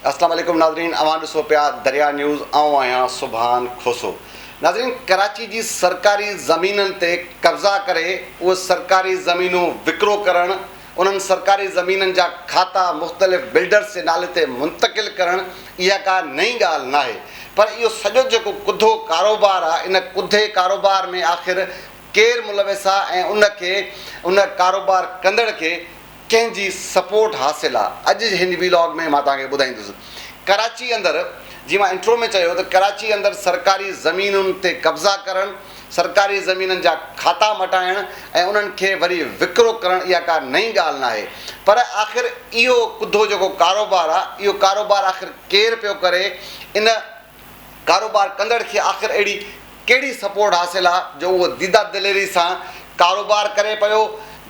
اسلام عليڪم ناظرين اوهان ڏسو پيا دريا نيوز آئون آهيان سبحان کوسو ناظرين ڪراچي جي سرڪاري زمينن تي قبضا ڪري اهي سرڪاري زمينون وڪرو ڪرڻ انهن سرڪاري زمينن جا کاتا مختلف بلڊرز جي نالي تي منتقل ڪرڻ اها ڪا نئين ڳالهه ناهي پر اهو سڄو جيڪو ڪڌو ڪاروبار آهي ان ڪڌي ڪاروبار ۾ آخر ڪير ملوث آهي ۽ ان کي ان ڪاروبار ڪندڙ کي ڪنهن جي سپورٽ حاصل آ اڄ جي هن وي لاگ ۾ مان توهان کي ٻڌائيندس ڪراچي اندر جيئن مان انٽرو ۾ چيو ته ڪراچي اندر سرڪاري زمينن تي قبضا ڪرڻ سرڪاري زمينن جا کاتا مٽائڻ ۽ انهن کي وري وڪرو ڪرڻ اها ڪا نئين ڳالهه ناهي پر آخر اهو ڪڌو جيڪو ڪاروبار آ اهو ڪاروبار آخر ڪير پيو ڪري ان ڪاروبار ڪندڙ کي آخر اهڙي ڪهڙي سپورٽ حاصل آ جو اهو ديده دليري سان ڪاروبار ڪري پيو،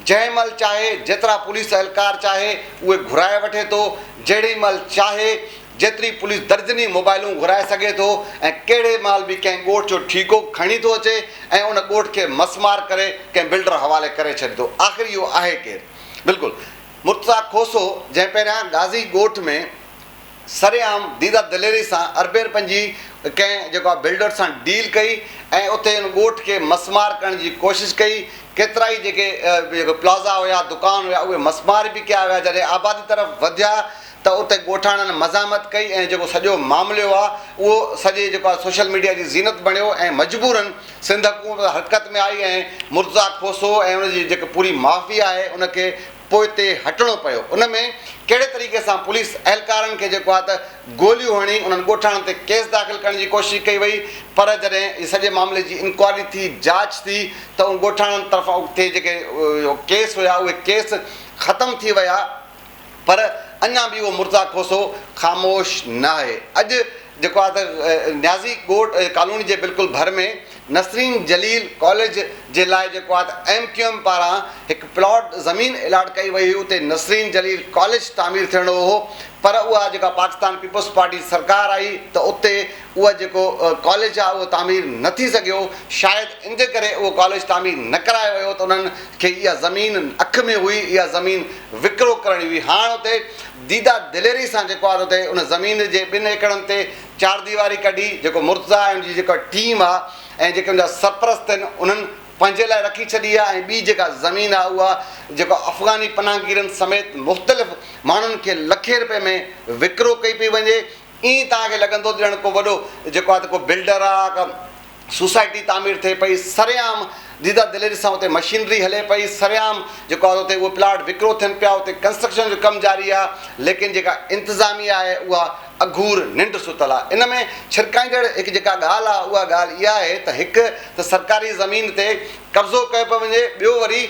جنهن مهل چاهي جيترا پوليس اهلڪار چاهي اهي گهرائي وٺي ٿو، جهڙي مهل چاهي جيتري پوليس درجني موبائلون گهرائي سگهي ٿو ۽ ڪهڙي مهل به ڪنهن ڳوٺ جو ٺيڪو کڻي ٿو اچي ۽ ان ڳوٺ کي مسمار ڪري ڪنهن بلڊر حوالي ڪري ڇڏي ٿو، آخر اهو آهي ڪير؟ بلڪل مرتضيٰ کوسو جنهن پهريان غازي ڳوٺ ۾. سرعام ديده دليري سان اربين رپين جي ڪنهن جيڪو آهي بلڊر سان ڊيل ڪئي ۽ اتي ان ڳوٺ کي مسمار ڪرڻ جي ڪوشش ڪئي ڪيترائي جيڪي جيڪي پلازا هيا دڪان هيا اهي مسمار به ڪيا ويا جڏهن آبادي طرف وڌيا ته اتي ڳوٺاڻن مزاحمت ڪئي ۽ جيڪو سڄو معاملو آهي اهو سڄي جيڪو آهي سوشل ميڊيا جي زينت بڻيو ۽ مجبورن سنڌ حڪومت حرڪت ۾ آئي ۽ مرتضيٰ کوسو ۽ ان جي جيڪي پوري مافيا آهي ان کي پوئتي هٽڻو پيو. ان ۾ ڪهڙي طريقي سان پوليس اهلڪارن کي جيڪو آهي ته گوليون هڻي انهن ڳوٺاڻن تي ڪيس داخل ڪرڻ جي ڪوشش ڪئي وئي پر جڏهن سڄي معاملي جي انڪوائري ٿي جاچ ٿي ته ان ڳوٺاڻن طرفان اتي جيڪي ڪيس هيا اهي ڪيس ختم ٿي ويا پر اڃا به اهو مرتضيٰ کوسو خاموش ناهي. اڄ جيڪو آهي ته نيازي ڳوٺ ڪالوني جي بلڪل ڀر ۾ نسرين جليل ڪاليج جي لاء جيڪو آهي ته ايم ڪيو ايم پاران هڪ پلاٽ زمين الاٽ ڪئي وئي هئي اتي نسرين جليل ڪاليج تعمير ٿيڻو هو پر اها جيڪا پاڪستان پيپلز پارٽي سرڪار آئي ته اتي اها جيڪو ڪاليج آهي اهو تعمير نه ٿي سگهيو شايد ان جي ڪري اهو ڪاليج تعمير نه ڪرايو ويو ته انهن کي اها زمين اک ۾ هئي اها زمين وڪرو ڪرڻي هئي هاڻ اتي ديده دليري سان جيڪو آهي اتي ان زمين جي ٻن ايڪڙن تي چار ديواري ڪڍي جيڪو مرتضيٰ ۽ ان جي جيڪا ٽيم آهي ۽ جيڪي ان جا سرپرست آهن انهن پنهنجي لاء رکي ڇڏي آهي ۽ ٻي جيڪا زمين آهي اها جيڪو افغاني پناهگيرن سميت مختلف ماڻهن کي لکين رپئي ۾ وڪرو ڪئي پئي وڃي ائين توهان کي لڳندو ڄڻ ڪو وڏو جيڪو آهي ته ڪو بلڊر آهي ڪا سوسائٽي تعمير ٿئي پئي سرعام ديده دليري سان اتي مشينري هلي پئي سرعام جيڪو آهي اتي اهي پلاٽ وڪرو ٿين پيا اتي ڪنسٽرڪشن جو ڪم جاري آهي ليڪن جيڪا انتظاميه آهي اها اگهور ننڊ ستل آهي ان ۾ ڇرڪائيندڙ هڪ جيڪا ڳالهه آهي اها ڳالهه اها آهي ته هڪ ته سرڪاري زمين تي قبضو ڪيو پيو وڃي ٻيو وري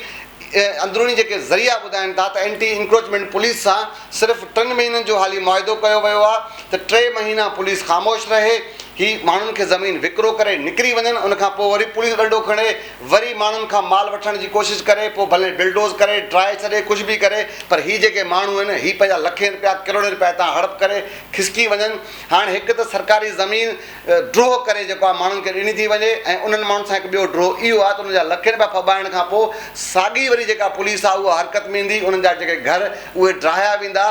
اندروني جيڪي ذريعا ٻڌائين ٿا ته اينٽي انڪروچمينٽ پوليس سان صرف ٽن مهينن جو حالي معاهدو ڪيو ويو آهي ته ٽي مهينا پوليس خاموش رهي هي ماڻهن کي زمين وڪرو ڪري نڪري وڃن ان کان پوء وري پوليس ڏنڊو کڻي وري ماڻهن کان مال وٺڻ جي ڪوشش ڪري پوء ڀلي بلڊوز ڪري ڊاهي ڇڏي ڪجهه به ڪري پر هي جيڪي ماڻهو آهن هي پنهنجا لکين رپيا ڪروڙين رپيا هتان هڙپ ڪري کسڪي وڃن هاڻ هڪ ته سرڪاري زمين ڊوهه ڪري جيڪو آهي ماڻهن کي ڏني ٿي وڃي ۽ انهن ماڻهن سان هڪ ٻيو ڊوهه اهو آهي ته انهن جا لکين رپيا ڦٻائڻ کان پوء ساڳي وري جيڪا پوليس آهي اها حرڪت ۾ ايندي انهن جا جيڪي گهر اهي ڊاهيا ويندا.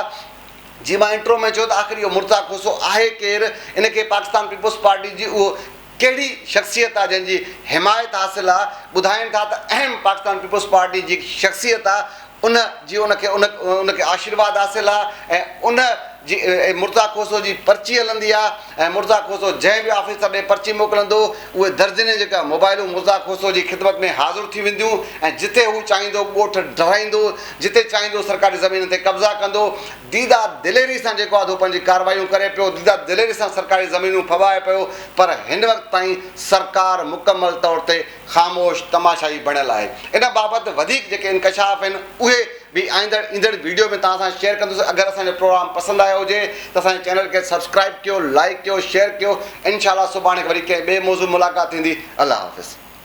جيئن مان انٽرو ۾ چيو ته آخر اهو مرتضيٰ کوسو آهي ڪير؟ ان کي پاڪستان پيپلز پارٽي جي اهو ڪهڙي شخصيت آهي جنهن جي حمايت حاصل آهي؟ ٻڌائين ٿا ته اهم پاڪستان پيپلز پارٽي جي هڪ شخصيت آهي ان جي ان کي ان ان کي آشيرواد حاصل آ ۽ ان جي مرتضيٰ کوسو جي پرچي هلندي آ ۽ مرتضيٰ کوسو جنهن به آفيسر ڏي پرچي موڪلندو اهي درجنين جيڪا موبائلون مرتضيٰ کوسو جي خدمت ۾ حاضر ٿي وينديون ۽ جتي هو چاهيندو ڳوٺ ڊهرائيندو جتي چاهيندو سرڪاري زمينن تي قبضا ڪندو ديده دليري سان جيڪو آ سو پنهنجي ڪاروايون ڪري پيو ديده دليري سان سرڪاري زمينون ڦٻائي پيو پر هن وقت تائين سرڪار مڪمل طور تي خاموش تماشائي بڻيل آهي ان بابت وڌيڪ جيڪي انڪشاف آهن اهي به آئيندڙ ايندڙ ويڊيو ۾ توهان سان شيئر ڪندس اگر اسان جو پروگرام پسند آيو هجي ته اسان جي چينل کي سبسڪرائب ڪيو لائيڪ ڪيو شيئر ڪيو انشاء الله سڀاڻي وري ڪنهن ٻئي موضوع ملاقات ٿيندي الله حافظ.